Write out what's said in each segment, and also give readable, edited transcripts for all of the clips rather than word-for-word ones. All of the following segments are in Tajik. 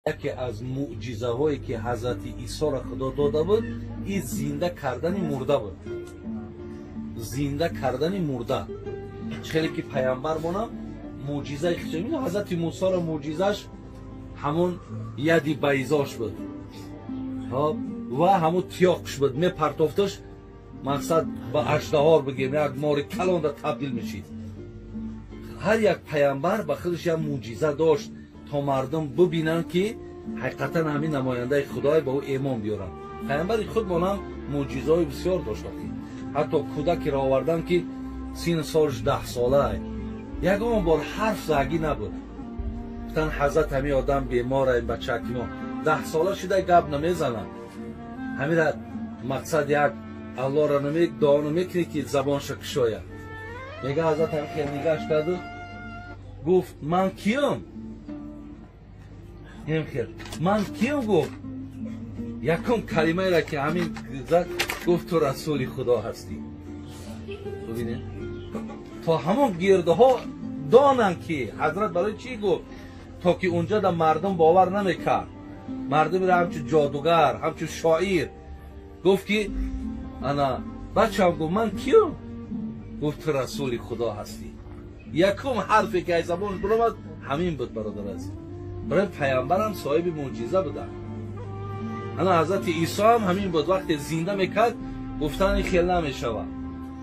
Яке аз мӯъҷизаҳое ки ҳазрати Исоро Худо дода буд, ин зинда кардани мурда буд. Зинда кардани мурда. Хеле ки паямбар монам мӯъҷизаи хича. Ҳазрати Мусоро мӯъҷизаш ҳамон яди байзош буд. Хоб ва ҳамон тиёқш буд, мепартофташ, мақсад ба аждаҳор бигем, як мори калонда табдил мешид. Ҳар як паямбар ба худаш як мӯъҷиза дошт то мардум бибинанд ки ҳақиқатан ҳамин намояндаи Худое, ба ӯ эмон биёранд. Паямбари худмонам мӯъҷизаҳои бисёр дошт. Ҳатто кӯдакеро овардан ки сину солш 10 сола, ягон бор ҳарф загӣ набуд. Гуфтан ҳазрат ҳамин одам бемора, ин бачаки мо 10 сола шуда гап намезанад. Ҳамира мақсад як Аллоҳро дуо намекунӣ ки забонша кушояд. Мега ҳазрат ҳамин хел нигоҳш карду гуфт ман киём? Хел ман киём гуфт. Якум калимаеро ки ҳамин зад гуфт ту расули Худо ҳастӣ. Бибинед то ҳамон гирдҳо донанд ки ҳазрат барои чӣ гуфт, то ки унҷа да мардум бовар намекард. Мардумро ҳамчун ҷодугар, ҳамчун шоир гуфт ки ана бачам гуфт ман киём? Гуфт ту расули Худо ҳастӣ. Якум ҳарфе ки аз забонаш баромад ҳамин буд, бародар азиз. Барои паямбарам соҳиби мӯъҷиза буданд. Ана ҳазрати Исо ҳам ҳамин буд. Вақте зинда мекард гуфтан ин хел намешавад.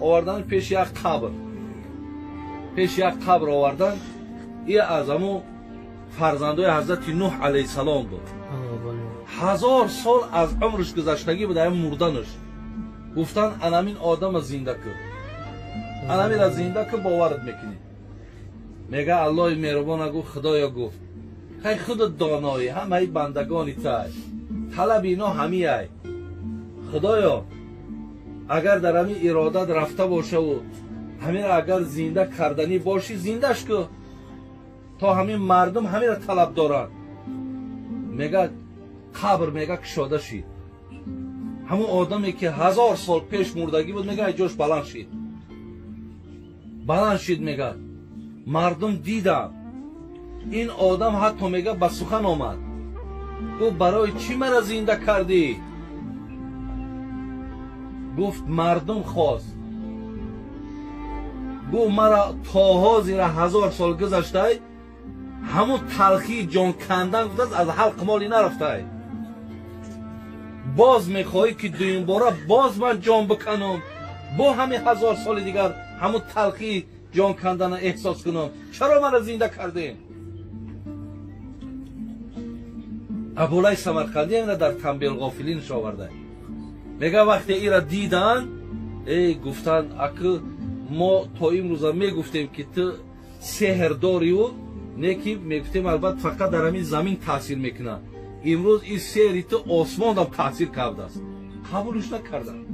Овардан пеши як қабр, пеши як қабр овардан. И аз ҳамун фарзандои ҳазрати Нуҳ алайҳиссалом буд. 1000 сол аз умрш гузаштагӣ буд, ҳамин мурданаш. Гуфтан анамин одама зинда кун, анамира зинда кун, боварат мекунӣ. Мега Аллоҳи меҳрубона гуфт Худоё, гуфт хай худат доноӣ, ҳамаи бандагони тай, талаби ино ҳамиай. Худоё агар дар ҳамин иродат рафта бошаву ҳамира агар зинда карданӣ бошӣ, зиндаш кун, то ҳамин мардум ҳамира талаб доранд. Мега қабр мега кушода шид. Ҳамон одаме ки 1000 сол пеш мурдагӣ буд, мега ҷош баланд шид, баланд шид. Мега мардум диданд ин одам ҳатто мега ба сухан омад. Гуфт барои чӣ мара зинда кардӣ? Гуфт мардум хост. Гуфт мара то ҳозира 1000 сол гузаштай, ҳамун талхии ҷон кандан гуфтааст аз ҳалқи моли нарафтай. Боз мехоҳӣ ки дуюмбора боз ман ҷон биканам, бо ҳамин 1000 соли дигар ҳамун талхии ҷон кандана эҳсос кунам? Чаро мара зинда кардем? Абулай Самарқандӣ ина дар Танбеҳулғофилинш оварда. Мега вақте ира дидан, эй гуфтан акы мо то имрӯза мегуфтем ки ту сеҳр дорию, не ки мегуфтем албатта фақат дар ҳамин замин таъсир мекунад. Имрӯз ин сеҳри ту осмонам таъсир кардааст. Қабулш накарданд.